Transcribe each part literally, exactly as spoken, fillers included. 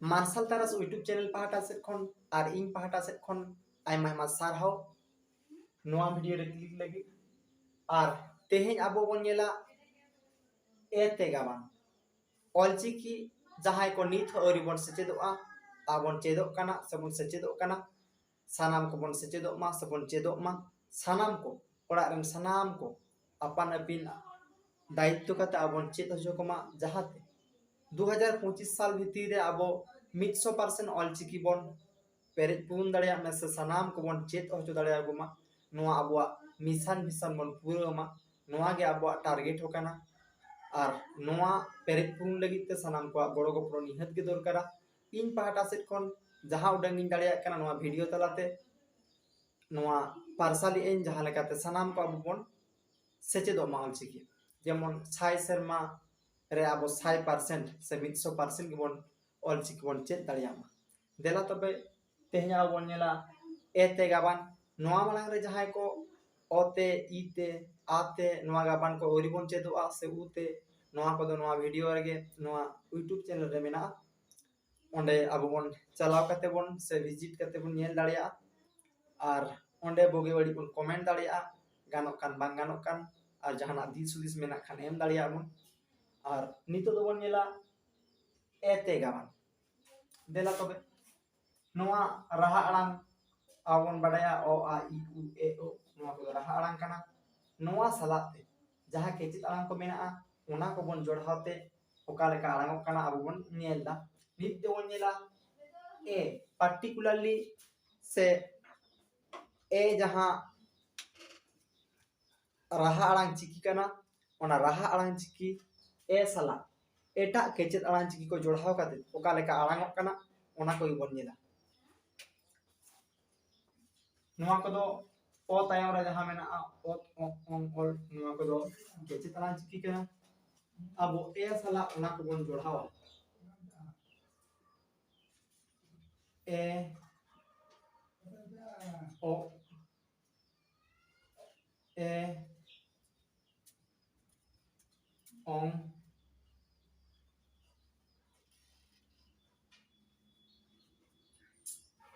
ᱢᱟᱨᱥᱟᱞ ᱛᱟᱨᱟᱥ YouTube channel ᱯᱟᱦᱴᱟ ᱥᱮᱫ ᱠᱷᱚᱱ ᱟᱨ ᱤᱧ ᱯᱟᱦᱴᱟ ᱥᱮᱫ ᱠᱷᱚᱱ ᱟᱭᱢᱟ ᱟᱭᱢᱟ ᱥᱟᱨᱦᱟᱣ ᱱᱚᱣᱟ ᱵᱷᱤᱰᱤᱭᱳ ᱨᱮ ᱠᱞᱤᱠ ᱞᱟᱹᱜᱤᱫ᱾ ᱟᱨ ᱛᱮᱦᱮᱧ ᱟᱵᱚ ᱵᱚᱱ ᱧᱮᱞᱟ ᱮ ᱛᱮ ᱜᱟᱵᱟᱱ᱾ ᱚᱞᱪᱤᱠᱤ ᱡᱟᱦᱟᱸᱭ ᱠᱚ ᱱᱤᱛ ᱦᱚᱸ ᱟᱹᱣᱨᱤ ᱵᱚᱱ ᱥᱮᱪᱮᱫᱚᱜᱼᱟ, ᱟᱵᱚᱱ ᱪᱮᱫᱚᱜ ᱠᱟᱱᱟ ᱥᱮᱵᱚᱱ ᱥᱮᱪᱮᱫᱚᱜ ᱠᱟᱱᱟ, ᱥᱟᱱᱟᱢ ᱠᱚᱵᱚᱱ ᱥᱮᱪᱮᱫᱚᱜ ᱢᱟ ᱥᱮᱵᱚᱱ ᱪᱮᱫᱚᱜ ᱢᱟ᱾ ᱥᱟᱱᱟᱢ ᱠᱚ, ᱚᱲᱟᱜ ᱨᱮᱱ ᱥᱟᱱᱟᱢ ᱠᱚ ᱟᱯᱟᱱ ᱟᱹᱯᱤᱱ ᱫᱟᱭᱤᱛᱛᱚ ᱠᱟᱛᱮ ᱟᱵᱚᱱ ᱪᱮᱫ ᱦᱚᱪᱚ ᱠᱚᱢᱟ, ᱡᱟᱦᱟᱸᱛᱮ ᱫᱩ ᱦᱟᱡᱟᱨ ᱯᱚᱸᱪᱤᱥ ᱥᱟᱞ ᱵᱷᱤᱛᱤᱨ ᱨᱮ ᱟᱵᱚ ᱢᱤᱫᱥᱚ ᱯᱟᱨᱥᱮᱱᱴ ᱚᱞᱪᱤᱠᱤ ᱵᱚᱱ ᱯᱮᱨᱮᱡ ᱯᱩᱨᱩᱱ ᱫᱟᱲᱮᱭᱟᱜ ᱢᱟ ᱥᱮ ᱥᱟᱱᱟᱢ ᱠᱚᱵᱚᱱ ᱪᱮᱫ ᱦᱚᱪᱚ ᱫᱟᱲᱮᱭᱟᱠᱚ ᱢᱟ᱾ ᱱᱚᱣᱟ ᱟᱵᱚᱣᱟᱜ ᱢᱤᱥᱚᱱ ᱵᱷᱤᱥᱚᱱ ᱵᱚᱱ ᱯᱩᱨᱟᱹᱣ ᱢᱟ, ᱱᱚᱣᱟ ᱜᱮ ᱟᱵᱚᱣᱟᱜ ᱴᱟᱨᱜᱮᱴ ᱦᱚᱸ ᱠᱟᱱᱟ᱾ ᱟᱨ ᱱᱚᱣᱟ ᱯᱮᱨᱮᱡ ᱯᱩᱨᱩᱱ ᱞᱟᱹᱜᱤᱫ ᱛᱮ ᱥᱟᱱᱟᱢ ᱠᱚᱣᱟᱜ ᱜᱚᱲᱚ ᱜᱚᱯᱚᱲᱚ ᱱᱤᱦᱟᱹᱛ ᱜᱮ ᱫᱚᱨᱠᱟᱨᱟ᱾ ᱤᱧ ᱯᱟᱦᱴᱟ ᱥᱮᱫ ᱠᱷᱚᱱ ᱡᱟᱦᱟᱸ ᱩᱰᱟᱹᱝ ᱤᱧ ᱫᱟᱲᱮᱭᱟᱜ ᱠᱟᱱᱟ, ᱱᱚᱣᱟ ᱵᱷᱤᱰᱤᱭᱳ ᱛᱟᱞᱟᱛᱮ ᱱᱚᱣᱟ ᱯᱟᱨᱥᱟᱞᱮᱫ ᱟᱹᱧ, ᱡᱟᱦᱟᱸ ᱞᱮᱠᱟᱛᱮ ᱥᱟᱱᱟᱢ ᱠᱚ ᱟᱵᱚ ᱵᱚᱱ ᱥᱮᱪᱮᱫᱚᱜ ᱢᱟ ᱚᱞᱪᱤᱠᱤ᱾ ᱡᱮᱢᱚᱱ ᱥᱟᱭ ᱥᱮᱨᱢᱟ ᱨᱮ ᱟᱵᱚ ᱥᱟᱭ ᱯᱟᱨᱥᱮᱱᱴ ᱥᱮ ᱢᱤᱫᱥᱚ ᱯᱟᱨᱥᱮᱱᱴ ᱜᱮᱵᱚᱱ ᱚᱞᱪᱤᱠᱤ ᱵᱚᱱ ᱪᱮᱫ ᱫᱟᱲᱮᱭᱟᱜ ᱢᱟ᱾ ᱫᱮᱞᱟ ᱛᱚᱵᱮ ᱛᱮᱦᱮᱧ ᱟᱵᱚ ᱵᱚᱱ ᱧᱮᱞᱟ ᱮ ᱛᱮ ᱜᱟᱵᱟᱱ᱾ ᱱᱚᱣᱟ ᱢᱟᱲᱟᱝ ᱨᱮ ᱡᱟᱦᱟᱸᱭ ᱠᱚ ᱚ ᱛᱮ, ᱤ ᱛᱮ, ᱟ ᱛᱮ ᱱᱚᱣᱟ ᱜᱟᱵᱟᱱ ᱠᱚ ᱟᱹᱣᱨᱤ ᱵᱚᱱ ᱪᱮᱫᱚᱜᱼᱟ ᱥᱮ ᱩ ᱛᱮ, ᱱᱚᱣᱟ ᱠᱚᱫᱚ ᱱᱚᱣᱟ ᱵᱷᱤᱰᱤᱭᱳ ᱨᱮᱜᱮ ᱱᱚᱣᱟ YouTube ᱪᱮᱱᱮᱞ ᱨᱮ ᱢᱮᱱᱟᱜᱼᱟ᱾ ᱚᱸᱰᱮ ᱟᱵᱚ ᱵᱚᱱ ᱪᱟᱞᱟᱣ ᱠᱟᱛᱮ ᱵᱚᱱ ᱥᱮ ᱵᱷᱤᱡᱤᱴ ᱠᱟᱛᱮ ᱵᱚᱱ ᱧᱮᱞ ᱫᱟᱲᱮᱭᱟᱜᱼᱟ᱾ ᱟᱨ ᱚᱸᱰᱮ ᱵᱩᱜᱤ ᱵᱟᱹᱲᱤᱡ ᱵᱚᱱ ᱠᱚᱢᱮᱱᱴ ᱫᱟᱲᱮᱭᱟᱜᱼᱟ, ᱜᱟᱱᱚᱜ ᱠᱟᱱ ᱵᱟᱝ ᱜᱟᱱᱚᱜ ᱠᱟᱱ, ᱟᱨ ᱡᱟᱦᱟᱱᱟᱜ ᱫᱤᱥ ᱦᱩᱫᱤᱥ ᱢᱮᱱᱟᱜ ᱠᱷᱟᱱ ᱮᱢ ᱫᱟᱲᱮᱭᱟᱜᱼᱟ ᱵᱚᱱ᱾ ᱟᱨ ᱱᱤᱛᱚᱜ ᱫᱚᱵᱚᱱ ᱧᱮᱞᱟ ᱮ ᱛᱮ ᱜᱟᱵᱟᱱ᱾ ᱫᱮᱞᱟ ᱛᱚᱵᱮ, ᱱᱚᱣᱟ ᱨᱟᱦᱟ ᱟᱲᱟᱝ ᱟᱵᱚ ᱵᱚᱱ ᱵᱟᱰᱟᱭᱟ ᱚ, ᱟ, ᱤ, ᱩ, ᱮ, ᱳ, ᱱᱚᱣᱟ ᱠᱚᱫᱚ ᱨᱟᱦᱟ ᱟᱲᱟᱝ ᱠᱟᱱᱟ᱾ ᱱᱚᱣᱟ ᱥᱟᱞᱟᱜ ᱛᱮ ᱡᱟᱦᱟᱸ ᱠᱮᱪᱮᱫ ᱟᱲᱟᱝ ᱠᱚ ᱢᱮᱱᱟᱜᱼᱟ, ᱚᱱᱟ ᱠᱚᱵᱚᱱ ᱡᱚᱲᱦᱟᱣ ᱛᱮ ᱚᱠᱟ ᱞᱮᱠᱟ ᱟᱲᱟᱝᱚᱜ ᱠᱟᱱᱟ ᱟᱵᱚ ᱵᱚᱱ ᱧᱮᱞ ᱮᱫᱟ᱾ ᱱᱤᱛ ᱫᱚᱵᱚᱱ ᱧᱮᱞᱟ ᱮ, ᱯᱟᱨᱴᱤᱠᱩᱞᱟᱨᱞᱤ ᱥᱮ ᱮ ᱡᱟᱦᱟᱸ ᱨᱟᱦᱟ ᱟᱲᱟᱝ ᱪᱤᱠᱤ ᱠᱟᱱᱟ, ᱚᱱᱟ ᱨᱟᱦᱟ ᱟᱲᱟᱝ ᱪᱤᱠᱤ ᱮ ᱥᱟᱞᱟᱜ ᱮᱴᱟᱜ ᱠᱮᱪᱮᱫ ᱟᱲᱟᱝ ᱪᱤᱠᱤ ᱠᱚ ᱡᱚᱲᱦᱟᱣ ᱠᱟᱛᱮ ᱚᱠᱟ ᱞᱮᱠᱟ ᱟᱲᱟᱝᱚᱜ ᱠᱟᱱᱟ, ᱚᱱᱟ ᱠᱚᱜᱮ ᱵᱚᱱ ᱧᱮᱞᱟ᱾ ᱱᱚᱣᱟ ᱠᱚᱫᱚ ᱚ ᱛᱟᱭᱚᱢ ᱨᱮ ᱡᱟᱦᱟᱸ ᱢᱮᱱᱟᱜᱼᱟ, ᱚᱛ, ᱚᱜ, ᱚᱝ, ᱚᱞ, ᱱᱚᱣᱟ ᱠᱚᱫᱚ ᱠᱮᱪᱮᱫ ᱟᱲᱟᱝ ᱪᱤᱠᱤ ᱠᱟᱱᱟ᱾ ᱟᱵᱚ ᱮ ᱥᱟᱞᱟᱜ ᱚᱱᱟ ᱠᱚᱵᱚᱱ ᱡᱚᱲᱦᱟᱣᱟ᱾ ᱮ, ᱚ, ᱮ, ᱚᱝ,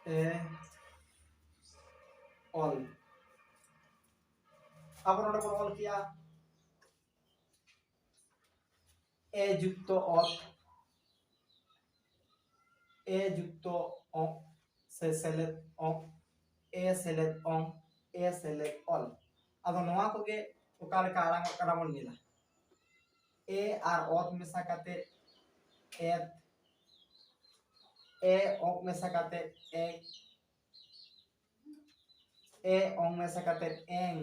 ᱮ ᱚᱞ᱾ ᱟᱵᱚ ᱱᱚᱰᱮ ᱵᱚᱱ ᱚᱞ ᱠᱮᱜᱼᱟ ᱮ ᱡᱩᱠᱛᱚ ᱚᱛ, ᱮ ᱡᱩᱠᱛᱚ ᱚᱜ ᱥᱮ ᱥᱮᱞᱮᱫ ᱚᱜ, ᱮ ᱥᱮᱞᱮᱫ ᱚᱝ, ᱮ ᱥᱮᱞᱮᱫ ᱚᱞ᱾ ᱟᱫᱚ ᱱᱚᱣᱟ ᱠᱚᱜᱮ ᱚᱠᱟ ᱞᱮᱠᱟ ᱟᱲᱟᱝ ᱚᱜ ᱠᱟᱱᱟ ᱵᱚᱱ ᱧᱮᱞᱟ᱾ ᱮ ᱟᱨ ᱚᱛ ᱢᱮᱥᱟ ᱠᱟᱛᱮ ᱮᱛ, ᱮ ᱚᱜ ᱢᱮᱥᱟ ᱠᱟᱛᱮ ᱮᱜ, ᱮ ᱚᱝ ᱢᱮᱥᱟ ᱠᱟᱛᱮ ᱮᱝ,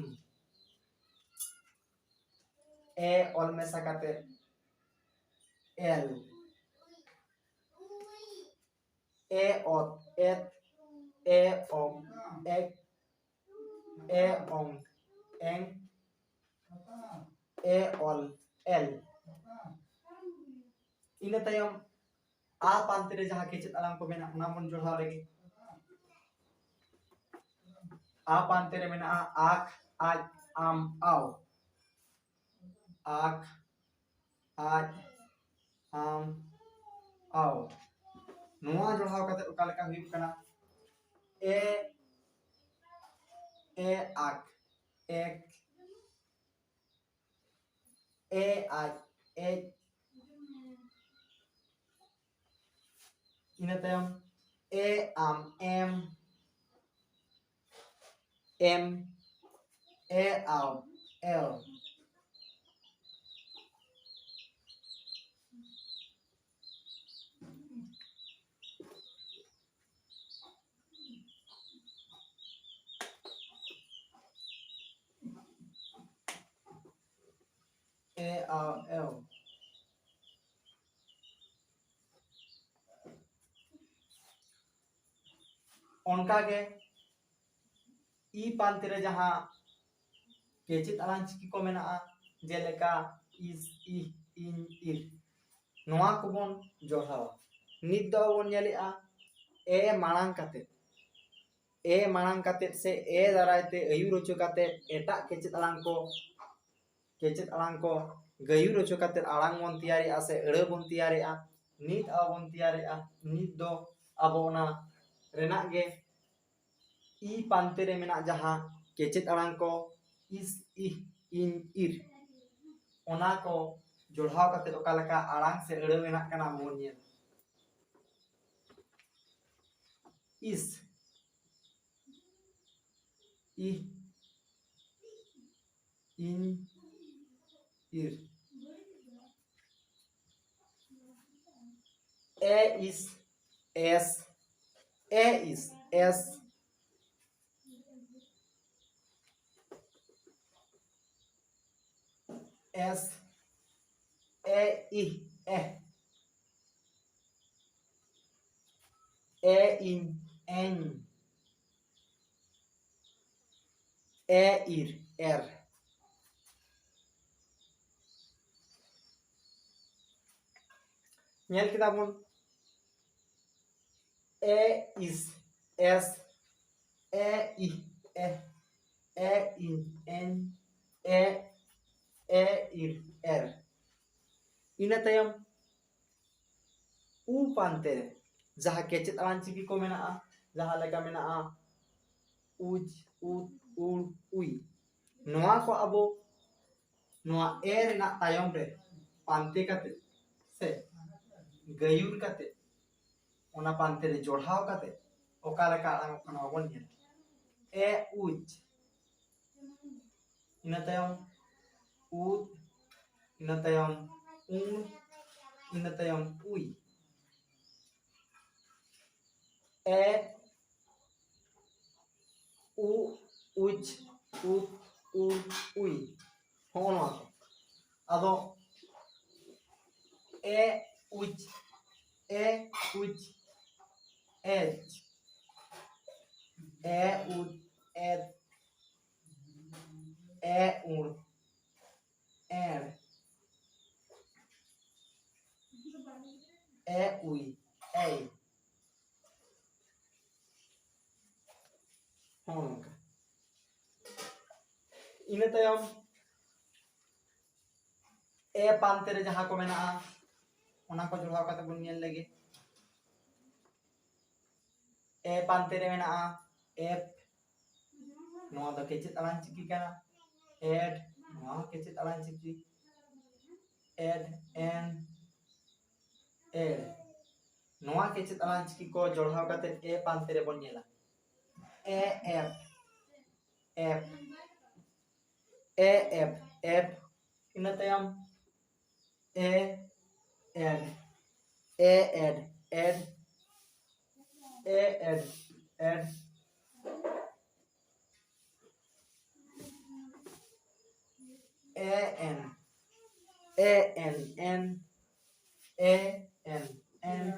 ᱮ ᱚᱞ ᱢᱮᱥᱟ ᱠᱟᱛᱮ ᱮᱞ, ᱮ ᱚᱛ ᱮᱛ, ᱮ ᱚᱜ ᱮᱜ, ᱮ ᱚᱝ ᱮᱝ, ᱮ ᱚᱞ ᱮᱞ᱾ ᱤᱱᱟᱹ ᱛᱟᱭᱚᱢ ᱟ ᱯᱟᱱᱛᱮ ᱨᱮ ᱡᱟᱦᱟᱸ ᱠᱮᱪᱮᱫ ᱟᱲᱟᱝ ᱠᱚ ᱢᱮᱱᱟᱜᱼᱟ, ᱚᱱᱟ ᱵᱚᱱ ᱡᱚᱲᱟᱣ ᱞᱮᱜᱮ᱾ ᱟ ᱯᱟᱱᱛᱮ ᱨᱮ ᱢᱮᱱᱟᱜᱼᱟ ᱟᱠ, ᱟᱡ, ᱟᱢ, ᱟᱣ᱾ ᱟᱠ, ᱟᱡ, ᱟᱢ, ᱟᱣ᱾ ᱱᱚᱣᱟ ᱡᱚᱲᱟᱣ ᱠᱟᱛᱮ ᱚᱠᱟ ᱞᱮᱠᱟ ᱦᱩᱭᱩᱜ ᱠᱟᱱᱟ? ᱮ, ᱮ ᱟᱠ, ᱮᱠ, ᱮ ᱟᱡ, ᱮᱡ᱾ ᱤᱱᱟᱹ ᱛᱟᱭᱚᱢ ᱮ ᱟᱢ, ᱮᱢ, ᱮᱢ, ᱮ ᱟᱣ, ᱮᱣ᱾ ᱮ ᱟᱣ, ᱮᱣ᱾ ᱚᱱᱠᱟᱜᱮ ᱤ ᱯᱟᱱᱛᱮ ᱨᱮ ᱡᱟᱦᱟᱸ ᱠᱮᱪᱮᱫ ᱟᱲᱟᱝ ᱪᱤᱠᱤ ᱠᱚ ᱢᱮᱱᱟᱜᱼᱟ, ᱡᱮᱞᱮᱠᱟ ᱤᱥ, ᱤᱦ, ᱤᱧ, ᱤᱨ, ᱱᱚᱣᱟ ᱠᱚᱵᱚᱱ ᱡᱚᱲᱟᱣᱟ᱾ ᱱᱤᱛ ᱫᱚ ᱟᱵᱚ ᱵᱚᱱ ᱧᱮᱞᱮᱜᱼᱟ ᱮ ᱢᱟᱲᱟᱝ ᱠᱟᱛᱮ, ᱮ ᱢᱟᱲᱟᱝ ᱠᱟᱛᱮ ᱥᱮ ᱮ ᱫᱟᱨᱟᱭ ᱛᱮ ᱟᱹᱭᱩᱨ ᱦᱚᱪᱚ ᱠᱟᱛᱮ ᱮᱴᱟᱜ ᱠᱮᱪᱮᱫ ᱟᱲᱟᱝ ᱠᱚ, ᱠᱮᱪᱮᱫ ᱟᱲᱟᱝ ᱠᱚ ᱜᱟᱹᱭᱩᱨ ᱦᱚᱪᱚ ᱠᱟᱛᱮ ᱟᱲᱟᱝ ᱵᱚᱱ ᱛᱮᱭᱟᱨᱮᱜᱼᱟ ᱥᱮ ᱟᱹᱲᱟᱹ ᱵᱚᱱ ᱛᱮᱭᱟᱨᱮᱜᱼᱟ᱾ ᱱᱤᱛ ᱟᱵᱚ ᱵᱚᱱ ᱛᱮᱭᱟᱨᱮᱜᱼᱟ, ᱱᱤᱛ ᱫᱚ ᱟᱵᱚ ᱚᱱᱟ ᱨᱮᱱᱟᱜ ᱜᱮ ᱤ ᱯᱟᱱᱛᱮ ᱨᱮ ᱢᱮᱱᱟᱜ ᱡᱟᱦᱟᱸ ᱠᱮᱪᱮᱫ ᱟᱲᱟᱝ ᱠᱚ ᱤᱥ, ᱤᱦ, ᱤᱧ, ᱤᱨ, ᱚᱱᱟ ᱠᱚ ᱡᱚᱲᱦᱟᱣ ᱠᱟᱛᱮ ᱚᱠᱟ ᱞᱮᱠᱟ ᱟᱲᱟᱝ ᱥᱮ ᱟᱹᱲᱟᱹ ᱢᱮᱱᱟᱜ ᱠᱟᱱᱟ ᱵᱚᱱ ᱧᱮᱞ᱾ ᱤᱥ, ᱤᱦ, ᱤᱧ, ᱤᱨ᱾ ᱮ ᱤᱥ, ᱮᱥ, ᱮ ᱤᱥ, ᱮᱥ, ᱮᱥ, ᱮ, ᱤ, ᱮ, ᱮ, ᱤᱧ, ᱮᱧ, ᱮ, ᱤᱨ, ᱮᱨ᱾ ᱧᱮᱞ ᱠᱮᱫᱟ ᱵᱚᱱ, ᱮ ᱤᱥ, ᱮᱥ, ᱮ, ᱤ, ᱮ, ᱮ, ᱤᱧ, ᱮᱧ, ᱮ, ᱮ, ᱤᱨ, ᱮᱨ᱾ ᱤᱱᱟᱹ ᱛᱟᱭᱚᱢ ᱩ ᱯᱟᱱᱛᱮ ᱨᱮ ᱡᱟᱦᱟᱸ ᱠᱮᱪᱮᱫ ᱟᱲᱟᱝ ᱪᱤᱠᱤ ᱠᱚ ᱢᱮᱱᱟᱜᱼᱟ, ᱡᱟᱦᱟᱸ ᱞᱮᱠᱟ ᱢᱮᱱᱟᱜᱼᱟ ᱩᱡ, ᱩᱫ, ᱩᱲ, ᱩᱭ, ᱱᱚᱣᱟ ᱠᱚ ᱟᱵᱚ ᱱᱚᱣᱟ ᱮ ᱨᱮᱱᱟᱜ ᱛᱟᱭᱚᱢ ᱨᱮ ᱯᱟᱱᱛᱮ ᱠᱟᱛᱮ ᱥᱮ ᱜᱟᱹᱭᱩᱨ ᱠᱟᱛᱮ, ᱚᱱᱟ ᱯᱟᱱᱛᱮ ᱨᱮ ᱡᱚᱲᱦᱟᱣ ᱠᱟᱛᱮ ᱚᱠᱟ ᱞᱮᱠᱟ ᱟᱲᱟᱝᱚᱜ ᱠᱟᱱᱟ ᱵᱟᱵᱚᱱ ᱧᱮᱞ᱾ ᱮ ᱩᱡ, ᱤᱱᱟᱹ ᱛᱟᱭᱚᱢ ᱩᱫ, ᱤᱱᱟᱹ ᱛᱟᱭᱚᱢ ᱩᱲ, ᱤᱱᱟᱹ ᱛᱟᱭᱚᱢ ᱩᱭ᱾ ᱮ ᱩ, ᱩᱪ, ᱩᱫ, ᱩᱲ, ᱩᱭ, ᱦᱚᱸᱜᱼᱚ ᱱᱚᱣᱟ ᱠᱚ᱾ ᱟᱫᱚ ᱮ ᱩᱪ, ᱮ ᱩᱪ, ᱮᱪ, ᱮ ᱩᱫ, ᱮᱫ, ᱮ ᱩᱲ, ᱮᱲ, ᱮ ᱩᱭ, ᱮᱭ᱾ ᱦᱚᱸᱜᱼᱚ ᱱᱚᱝᱠᱟ᱾ ᱤᱱᱟᱹ ᱛᱟᱭᱚᱢ ᱮ ᱯᱟᱱᱛᱮ ᱨᱮ ᱡᱟᱦᱟᱸ ᱠᱚ ᱢᱮᱱᱟᱜᱼᱟ, ᱚᱱᱟ ᱠᱚ ᱡᱚᱲᱟᱣ ᱠᱟᱛᱮ ᱵᱚᱱ ᱧᱮᱞ ᱞᱮᱜᱮ᱾ ᱮ ᱯᱟᱱᱛᱮ ᱨᱮ ᱢᱮᱱᱟᱜᱼᱟ ᱮᱯ, ᱱᱚᱣᱟ ᱫᱚ ᱠᱮᱪᱮᱫ ᱟᱲᱟᱝ ᱪᱤᱠᱤ ᱠᱟᱱᱟ᱾ ᱮᱰ, ᱱᱚᱣᱟ ᱦᱚᱸ ᱠᱮᱪᱮᱫ ᱟᱲᱟᱝ ᱪᱤᱠᱤ᱾ ᱮᱰ, ᱮᱱ, ᱮᱰ, ᱱᱚᱣᱟ ᱠᱮᱪᱮᱫ ᱟᱲᱟᱝ ᱪᱤᱠᱤ ᱠᱚ ᱡᱚᱲᱦᱟᱣ ᱠᱟᱛᱮ ᱮ ᱯᱟᱱᱛᱮ ᱨᱮᱵᱚᱱ ᱧᱮᱞᱟ᱾ ᱮ ᱮᱯ, ᱮᱯ, ᱮ ᱮᱯ, ᱮᱯ, ᱤᱱᱟᱹ ᱛᱟᱭᱚᱢ ᱮ ᱮᱰ, ᱮ ᱮᱰ, ᱮᱰ, ᱮ ᱮᱰ, ᱮᱰ, ᱮ ᱮᱱ, ᱮ ᱮᱱ, ᱮᱱ, ᱮ ᱮᱱ, ᱮᱱ,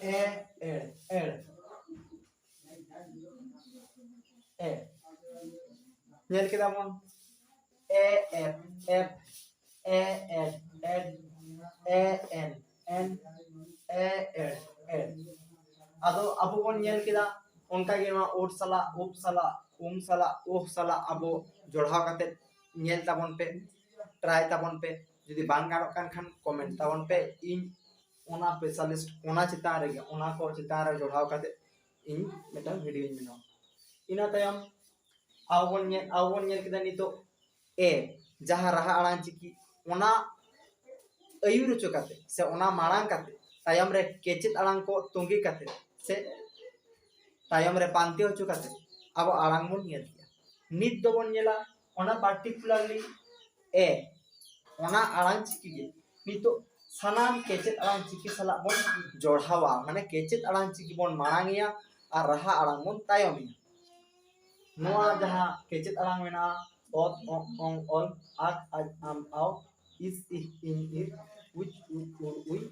ᱮ ᱮᱰ, ᱮᱰ, ᱮ᱾ ᱧᱮᱞ ᱠᱮᱫᱟ ᱵᱚᱱ ᱮ ᱮᱯ, ᱮᱯ, ᱮ ᱮᱰ, ᱮᱰ, ᱮ ᱮᱱ, ᱮᱱ, ᱮ ᱮᱰ, ᱮᱰ᱾ ᱟᱫᱚ ᱟᱵᱚ ᱵᱚᱱ ᱧᱮᱞ ᱠᱮᱫᱟ ᱚᱱᱠᱟ ᱜᱮ ᱱᱚᱣᱟ ᱳᱴ ᱥᱟᱞᱟᱜ, ᱩᱯ ᱥᱟᱞᱟᱜ, ᱩᱢ ᱥᱟᱞᱟᱜ, ᱳᱦ ᱥᱟᱞᱟᱜ ᱟᱵᱚ ᱡᱚᱲᱦᱟᱣ ᱠᱟᱛᱮ ᱧᱮᱞ ᱛᱟᱵᱚᱱ ᱯᱮ, ᱴᱨᱟᱭ ᱛᱟᱵᱚᱱ ᱯᱮ᱾ ᱡᱩᱫᱤ ᱵᱟᱝ ᱜᱟᱱᱚᱜ ᱠᱟᱱ ᱠᱷᱟᱱ ᱠᱚᱢᱮᱱᱴ ᱛᱟᱵᱚᱱ ᱯᱮ, ᱤᱧ ᱚᱱᱟ ᱥᱯᱮᱥᱟᱞᱤᱥᱴ ᱚᱱᱟ ᱪᱮᱛᱟᱱ ᱨᱮᱜᱮ, ᱚᱱᱟ ᱠᱚ ᱪᱮᱛᱟᱱ ᱨᱮ ᱡᱚᱲᱦᱟᱣ ᱠᱟᱛᱮ ᱤᱧ ᱢᱤᱫᱴᱟᱝ ᱵᱷᱤᱰᱤᱭᱳᱧ ᱵᱮᱱᱟᱣᱟ᱾ ᱤᱱᱟᱹ ᱛᱟᱭᱚᱢ ᱟᱵᱚ ᱵᱚᱱ ᱧᱮᱞ, ᱟᱵᱚ ᱵᱚᱱ ᱧᱮᱞ ᱠᱮᱫᱟ ᱱᱤᱛᱚᱜ ᱮ, ᱡᱟᱦᱟᱸ ᱨᱟᱦᱟ ᱟᱲᱟᱝ ᱪᱤᱠᱤ, ᱚᱱᱟ ᱟᱹᱭᱩᱨ ᱦᱚᱪᱚ ᱠᱟᱛᱮ ᱥᱮ ᱚᱱᱟ ᱢᱟᱲᱟᱝ ᱠᱟᱛᱮ ᱛᱟᱭᱚᱢ ᱨᱮ ᱠᱮᱪᱮᱫ ᱟᱲᱟᱝ ᱠᱚ ᱛᱚᱸᱜᱮ ᱠᱟᱛᱮ ᱥᱮ ᱛᱟᱭᱚᱢ ᱨᱮ ᱯᱟᱱᱛᱮ ᱦᱚᱪᱚ ᱠᱟᱛᱮ ᱟᱵᱚ ᱟᱲᱟᱝ ᱵᱚᱱ ᱧᱮᱞ ᱠᱮᱜᱼᱟ᱾ ᱱᱤᱛ ᱫᱚᱵᱚᱱ ᱧᱮᱞᱟ ᱚᱱᱟ particularly ᱮ, ᱚᱱᱟ ᱟᱲᱟᱝ ᱪᱤᱠᱤ ᱜᱮ ᱱᱤᱛᱚᱜ ᱥᱟᱱᱟᱢ ᱠᱮᱪᱮᱫ ᱟᱲᱟᱝ ᱪᱤᱠᱤ ᱥᱟᱞᱟᱜ ᱵᱚᱱ ᱡᱚᱲᱦᱟᱣᱟ, ᱢᱟᱱᱮ ᱠᱮᱪᱮᱫ ᱟᱲᱟᱝ ᱪᱤᱠᱤ ᱵᱚᱱ ᱢᱟᱲᱟᱝ ᱮᱭᱟ ᱟᱨ ᱨᱟᱦᱟ ᱟᱲᱟᱝ ᱵᱚᱱ ᱛᱟᱭᱚᱢ ᱮᱭᱟ᱾ ᱱᱚᱣᱟ ᱡᱟᱦᱟᱸ ᱠᱮᱪᱮᱫ ᱟᱲᱟᱝ ᱢᱮᱱᱟᱜᱼᱟ, ᱚᱛ, ᱚᱜ, ᱚᱝ, ᱚᱞ, ᱟᱠ, ᱟᱡ, ᱟᱢ, ᱟᱣ, ᱤᱥ, ᱤᱦ, ᱤᱧ, ᱤᱨ, ᱩᱪ, ᱩᱡ, ᱩᱲ, ᱩᱭ,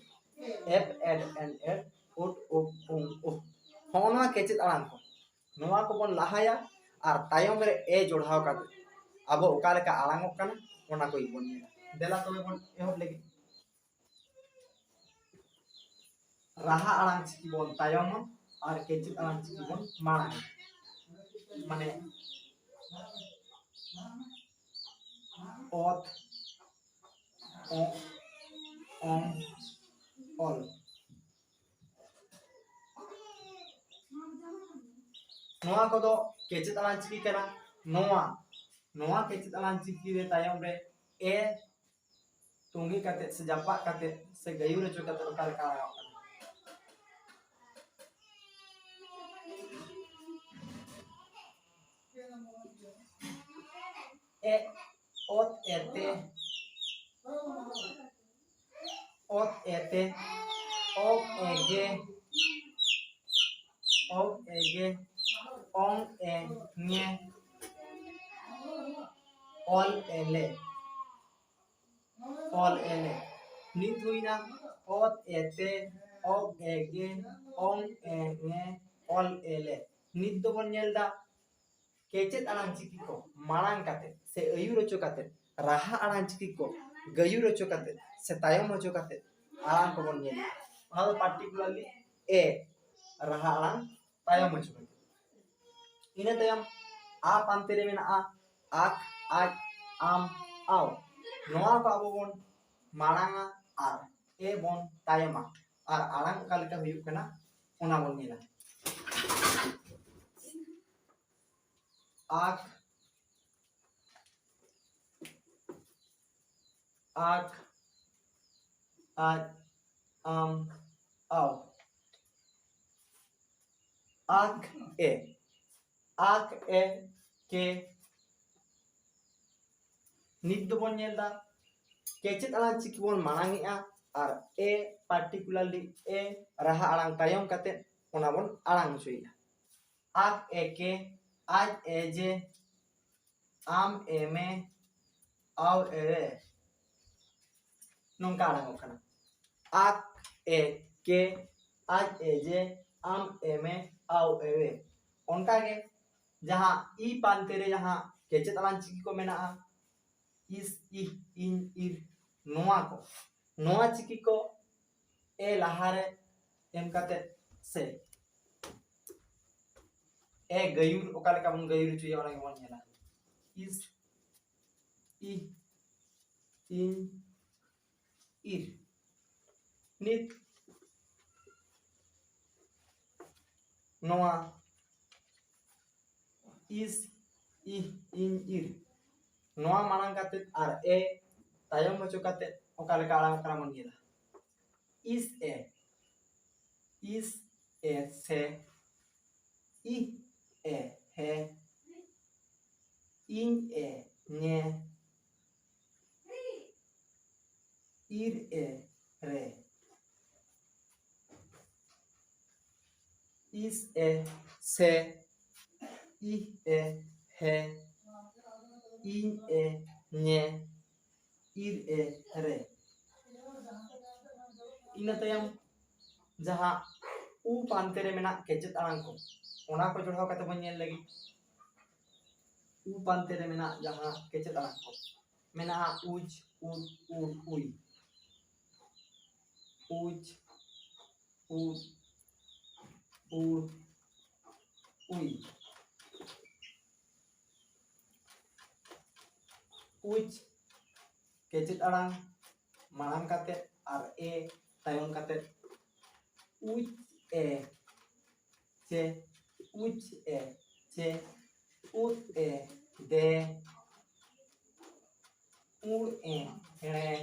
ᱮᱯ, ᱮᱰ, ᱮᱱ, ᱮᱰ, ᱩᱴ, ᱩᱯ, ᱩᱝ, ᱩᱦ᱾ ᱦᱚᱸᱜᱼᱚ ᱱᱚᱣᱟ ᱠᱮᱪᱮᱫ ᱟᱲᱟᱝ ᱠᱚ, ᱱᱚᱣᱟ ᱠᱚᱵᱚᱱ ᱞᱟᱦᱟᱭᱟ ᱟᱨ ᱛᱟᱭᱚᱢ ᱨᱮ ᱮ ᱡᱚᱲᱦᱟᱣ ᱠᱟᱛᱮ ᱟᱵᱚ ᱚᱠᱟ ᱞᱮᱠᱟ ᱟᱲᱟᱝᱚᱜ ᱠᱟᱱᱟ ᱚᱱᱟ ᱠᱚ ᱜᱮᱵᱚᱱ ᱧᱮᱞᱟ᱾ ᱫᱮᱞᱟ ᱛᱚᱵᱮ ᱵᱚᱱ ᱮᱦᱚᱵ ᱞᱮᱜᱮ᱾ ᱨᱟᱦᱟ ᱟᱲᱟᱝ ᱪᱤᱠᱤ ᱵᱚᱱ ᱛᱟᱭᱚᱢᱟ ᱟᱨ ᱠᱮᱪᱮᱫ ᱟᱲᱟᱝ ᱪᱤᱠᱤ ᱵᱚᱱ ᱢᱟᱲᱟᱝᱟ᱾ ᱢᱟᱱᱮ ᱚᱛ, ᱚᱜ, ᱚᱝ, ᱚᱞ᱾ ᱱᱚᱣᱟ ᱠᱚᱫᱚ ᱠᱮᱪᱮᱫ ᱟᱲᱟᱝ ᱪᱤᱠᱤ ᱠᱟᱱᱟ᱾ ᱱᱚᱣᱟ ᱱᱚᱣᱟ ᱠᱮᱪᱮᱫ ᱟᱲᱟᱝ ᱪᱤᱠᱤ ᱨᱮ ᱛᱟᱭᱚᱢ ᱨᱮ ᱮ ᱛᱚᱸᱜᱮ ᱠᱟᱛᱮ ᱥᱮ ᱡᱟᱯᱟᱜ ᱠᱟᱛᱮ ᱥᱮ ᱜᱟᱹᱭᱩᱨ ᱦᱚᱪᱚ ᱠᱟᱛᱮ ᱚᱠᱟ ᱞᱮᱠᱟ ᱞᱟᱜᱟᱣ ᱠᱟᱱᱟ? ᱮ, ᱚᱛ ᱮᱛᱮ, ᱚᱛ ᱮᱛᱮ, ᱚᱜ ᱮᱜᱮ, ᱚᱜ ᱮᱜᱮ, ᱚᱝ ᱮ ᱧᱮ, ᱚᱞ ᱮᱞᱮ, ᱚᱞ ᱮᱞᱮ᱾ ᱱᱤᱛ ᱦᱩᱭᱱᱟ ᱚᱛ ᱮᱛᱮ, ᱚᱜ ᱮᱜᱮ, ᱚᱝ ᱮ ᱧᱮ, ᱚᱞ ᱮᱞᱮ᱾ ᱱᱤᱛ ᱫᱚᱵᱚᱱ ᱧᱮᱞ ᱫᱟ ᱠᱮᱪᱮᱫ ᱟᱲᱟᱝ ᱪᱤᱠᱤ ᱠᱚ ᱢᱟᱲᱟᱝ ᱠᱟᱛᱮ ᱥᱮ ᱟᱹᱭᱩᱨ ᱦᱚᱪᱚ ᱠᱟᱛᱮ, ᱨᱟᱦᱟ ᱟᱲᱟᱝ ᱪᱤᱠᱤ ᱠᱚ ᱜᱟᱹᱭᱩᱨ ᱦᱚᱪᱚ ᱠᱟᱛᱮ ᱥᱮ ᱛᱟᱭᱚᱢ ᱦᱚᱪᱚ ᱠᱟᱛᱮ ᱟᱲᱟᱝ ᱠᱚᱵᱚᱱ ᱧᱮᱞᱟ᱾ ᱚᱱᱟ ᱫᱚ particularly ᱮ, ᱨᱟᱦᱟ ᱟᱲᱟᱝ ᱛᱟᱭᱚᱢ ᱦᱚᱪᱚ ᱠᱟᱛᱮ᱾ ᱤᱱᱟᱹ ᱛᱟᱭᱚᱢ ᱟ ᱯᱟᱱᱛᱮ ᱨᱮ ᱢᱮᱱᱟᱜᱼᱟ ᱟᱠ, ᱟᱡ, ᱟᱢ, ᱟᱣ᱾ ᱱᱚᱣᱟ ᱠᱚ ᱟᱵᱚ ᱵᱚᱱ ᱢᱟᱲᱟᱝᱟ ᱟᱨ ᱮ ᱵᱚᱱ ᱛᱟᱭᱚᱢᱟ᱾ ᱟᱨ ᱟᱲᱟᱝ ᱚᱠᱟ ᱞᱮᱠᱟ ᱦᱩᱭᱩᱜ ᱠᱟᱱᱟ ᱚᱱᱟ ᱵᱚᱱ ᱧᱮᱞᱟ᱾ ᱟᱠ, ᱟᱠ, ᱟᱡ, ᱟᱢ, ᱟᱣ᱾ ᱟᱠ ᱮ, ᱟᱠ ᱮ ᱠᱮ᱾ ᱱᱤᱛ ᱫᱚᱵᱚᱱ ᱧᱮᱞ ᱫᱟ ᱠᱮᱪᱮᱫ ᱟᱲᱟᱝ ᱪᱤᱠᱤ ᱵᱚᱱ ᱢᱟᱲᱟᱝ ᱮᱜᱼᱟ ᱟᱨ ᱮ, particularly ᱮ ᱨᱟᱦᱟ ᱟᱲᱟᱝ ᱛᱟᱭᱚᱢ ᱠᱟᱛᱮ ᱚᱱᱟ ᱵᱚᱱ ᱟᱲᱟᱝ ᱦᱚᱪᱚᱭᱮᱜᱼᱟ᱾ ᱟᱠ ᱮ ᱠᱮ, ᱟᱡ ᱮ ᱡᱮ, ᱟᱢ ᱮ ᱢᱮ, ᱟᱣ ᱮ ᱨᱮ᱾ ᱱᱚᱝᱠᱟ ᱟᱲᱟᱝᱚᱜ ᱠᱟᱱᱟ, ᱟᱠ ᱮ ᱠᱮ, ᱟᱡ ᱮ ᱡᱮ, ᱟᱢ ᱮ ᱢᱮ, ᱟᱣ ᱮ ᱨᱮ᱾ ᱚᱱᱠᱟᱜᱮ ᱡᱟᱦᱟᱸ ᱤ ᱯᱟᱱᱛᱮ ᱨᱮ ᱡᱟᱦᱟᱸ ᱠᱮᱪᱮᱫ ᱟᱲᱟᱝ ᱪᱤᱠᱤ ᱠᱚ ᱢᱮᱱᱟᱜᱼᱟ, ᱤᱥ, ᱤᱦ, ᱤᱧ, ᱤᱨ, ᱱᱚᱣᱟ ᱠᱚ, ᱱᱚᱣᱟ ᱪᱤᱠᱤ ᱠᱚ ᱮ ᱞᱟᱦᱟᱨᱮ ᱮᱢ ᱠᱟᱛᱮ ᱥᱮ ᱮ ᱜᱟᱹᱭᱩᱨ, ᱚᱠᱟ ᱞᱮᱠᱟ ᱵᱚᱱ ᱜᱟᱹᱭᱩᱨ ᱦᱚᱪᱚᱭᱟ ᱚᱱᱟ ᱜᱮᱵᱚᱱ ᱧᱮᱞᱟ᱾ ᱤᱥ, ᱤᱦ, ᱤᱧ, ᱤᱨ᱾ ᱱᱤᱛ ᱱᱚᱣᱟ ᱤᱥ, ᱤᱦ, ᱤᱧ, ᱤᱨ᱾ ᱱᱚᱣᱟ ᱢᱟᱲᱟᱝ ᱠᱟᱛᱮ ᱟᱨ ᱮ ᱛᱟᱭᱚᱢ ᱦᱚᱪᱚ ᱠᱟᱛᱮ ᱚᱠᱟ ᱞᱮᱠᱟ ᱟᱲᱟᱝ ᱠᱟᱱᱟ ᱵᱚᱱ ᱧᱮᱞᱟ᱾ ᱤᱥ ᱮ, ᱤᱥ ᱮ ᱥᱮ, ᱤᱦ ᱮ ᱦᱮ, ᱤᱧ ᱮ ᱧᱮ, ᱤᱨ ᱮ ᱨᱮ, ᱤᱥ ᱮ ᱥᱮ, ᱤᱦ ᱮ ᱦᱮ, ᱤᱧ ᱮ ᱧᱮ, ᱤᱨ ᱮ ᱨᱮ᱾ ᱤᱱᱟᱹ ᱛᱟᱭᱚᱢ ᱡᱟᱦᱟᱸ ᱩ ᱯᱟᱱᱛᱮ ᱨᱮ ᱢᱮᱱᱟᱜ ᱠᱮᱪᱮᱫ ᱟᱲᱟᱝ ᱠᱚ, ᱚᱱᱟ ᱠᱚ ᱡᱚᱲᱟᱣ ᱠᱟᱛᱮ ᱵᱚᱱ ᱧᱮᱞ ᱞᱟᱹᱜᱤᱫ᱾ ᱩ ᱯᱟᱱᱛᱮ ᱨᱮ ᱢᱮᱱᱟᱜ ᱡᱟᱦᱟᱸ ᱠᱮᱪᱮᱫ ᱟᱲᱟᱝ ᱠᱚ ᱢᱮᱱᱟᱜᱼᱟ, ᱩᱡᱽ, ᱩᱫ, ᱩᱲ, ᱩᱭ᱾ ᱩᱡᱽ, ᱩᱫ, ᱩᱲ, ᱩᱭ᱾ ᱩᱡᱽ ᱠᱮᱪᱮᱫ ᱟᱲᱟᱝ ᱢᱟᱲᱟᱝ ᱠᱟᱛᱮ ᱟᱨ ᱮ ᱛᱟᱭᱚᱢ ᱠᱟᱛᱮ᱾ ᱩᱡᱽ ᱮ ᱪᱮ, ᱩᱡᱽ ᱮ ᱪᱮ, ᱩᱫ ᱮ ᱫᱮ, ᱩᱲ ᱮ ᱮᱲᱮ᱾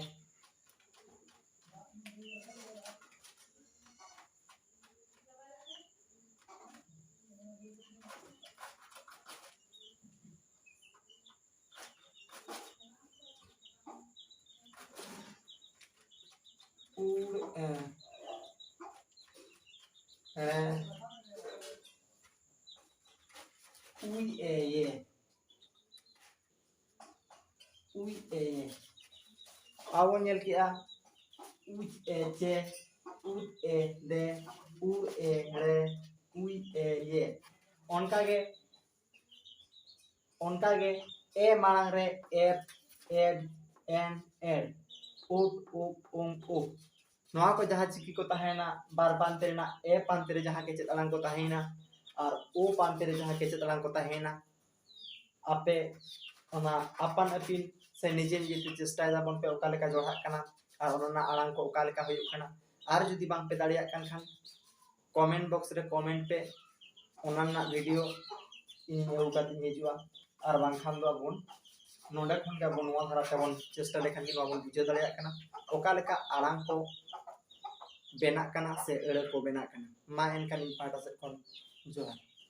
ᱩᱲ ᱮ ᱮᱲᱮ, ᱩᱭ ᱮ ᱭᱮ, ᱩᱭ ᱮ ᱭᱮ᱾ ᱟᱵᱚ ᱧᱮᱞ ᱠᱮᱜᱼᱟ, ᱩᱡᱽ ᱮ ᱪᱮ, ᱩᱫ ᱮ ᱫᱮ, ᱩᱲ ᱮ ᱲᱮ, ᱩᱭ ᱮ ᱭᱮ᱾ ᱚᱱᱠᱟᱜᱮ, ᱚᱱᱠᱟᱜᱮ ᱮ ᱢᱟᱲᱟᱝ ᱨᱮ ᱮᱯ, ᱮᱰ, ᱮᱱ, ᱮᱰ, ᱩᱫ, ᱩᱵ, ᱩᱢ, ᱩᱵ᱾ ᱱᱚᱣᱟ ᱠᱚ ᱡᱟᱦᱟᱸ ᱪᱤᱠᱤ ᱠᱚ ᱛᱟᱦᱮᱸᱭᱮᱱᱟ ᱵᱟᱨ ᱯᱟᱱᱛᱮ ᱨᱮᱱᱟᱜ, ᱮ ᱯᱟᱱᱛᱮ ᱨᱮ ᱡᱟᱦᱟᱸ ᱠᱮᱪᱮᱫ ᱟᱲᱟᱝ ᱠᱚ ᱛᱟᱦᱮᱸᱭᱮᱱᱟ ᱟᱨ ᱳ ᱯᱟᱱᱛᱮ ᱨᱮ ᱡᱟᱦᱟᱸ ᱠᱮᱪᱮᱫ ᱟᱲᱟᱝ ᱠᱚ ᱛᱟᱦᱮᱸᱭᱮᱱᱟ, ᱟᱯᱮ ᱚᱱᱟ ᱟᱯᱟᱱ ᱟᱹᱯᱤᱱ ᱥᱮ ᱱᱤᱡᱮ ᱱᱤᱡᱮ ᱛᱮ ᱪᱮᱥᱴᱟᱭ ᱛᱟᱵᱚᱱ ᱯᱮ ᱚᱠᱟ ᱞᱮᱠᱟ ᱡᱚᱲᱦᱟᱜ ᱠᱟᱱᱟ ᱟᱨ ᱚᱱᱟ ᱨᱮᱱᱟᱜ ᱟᱲᱟᱝ ᱠᱚ ᱚᱠᱟ ᱞᱮᱠᱟ ᱦᱩᱭᱩᱜ ᱠᱟᱱᱟ᱾ ᱟᱨ ᱡᱩᱫᱤ ᱵᱟᱝ ᱯᱮ ᱫᱟᱲᱮᱭᱟᱜ ᱠᱟᱱ ᱠᱷᱟᱱ comment box ᱨᱮ comment ᱯᱮ, ᱚᱱᱟ ᱨᱮᱱᱟᱜ video ᱤᱧ ᱟᱹᱜᱩ ᱠᱟᱛᱮ ᱤᱧ ᱦᱤᱡᱩᱜᱼᱟ᱾ ᱟᱨ ᱵᱟᱝᱠᱷᱟᱱ ᱫᱚ ᱟᱵᱚ ᱱᱚᱰᱮ ᱠᱷᱚᱱ ᱜᱮ ᱟᱵᱚ ᱱᱚᱣᱟ ᱫᱷᱟᱨᱟ ᱛᱮᱵᱚᱱ ᱪᱮᱥᱴᱟ ᱞᱮᱠᱷᱟᱱ ᱜᱮ ᱱᱚᱣᱟ ᱵᱚᱱ ᱵᱩᱡᱷᱟᱹᱣ ᱫᱟᱲᱮᱭᱟᱜ ᱠᱟᱱᱟ ᱚᱠᱟ ᱞᱮᱠᱟ ᱟᱲᱟᱝ ᱠᱚ ᱵᱮᱱᱟᱜ ᱠᱟᱱᱟ ᱥᱮ ᱟᱹᱲᱟᱹ ᱠᱚ ᱵᱮᱱᱟᱜ ᱠᱟᱱᱟ᱾ ᱢᱟ ᱮᱱᱠᱷᱟᱱ ᱤᱧ ᱯᱟᱦᱴᱟ ᱥᱮᱫ ᱠᱷᱚᱱ ᱡᱚᱦᱟᱨ᱾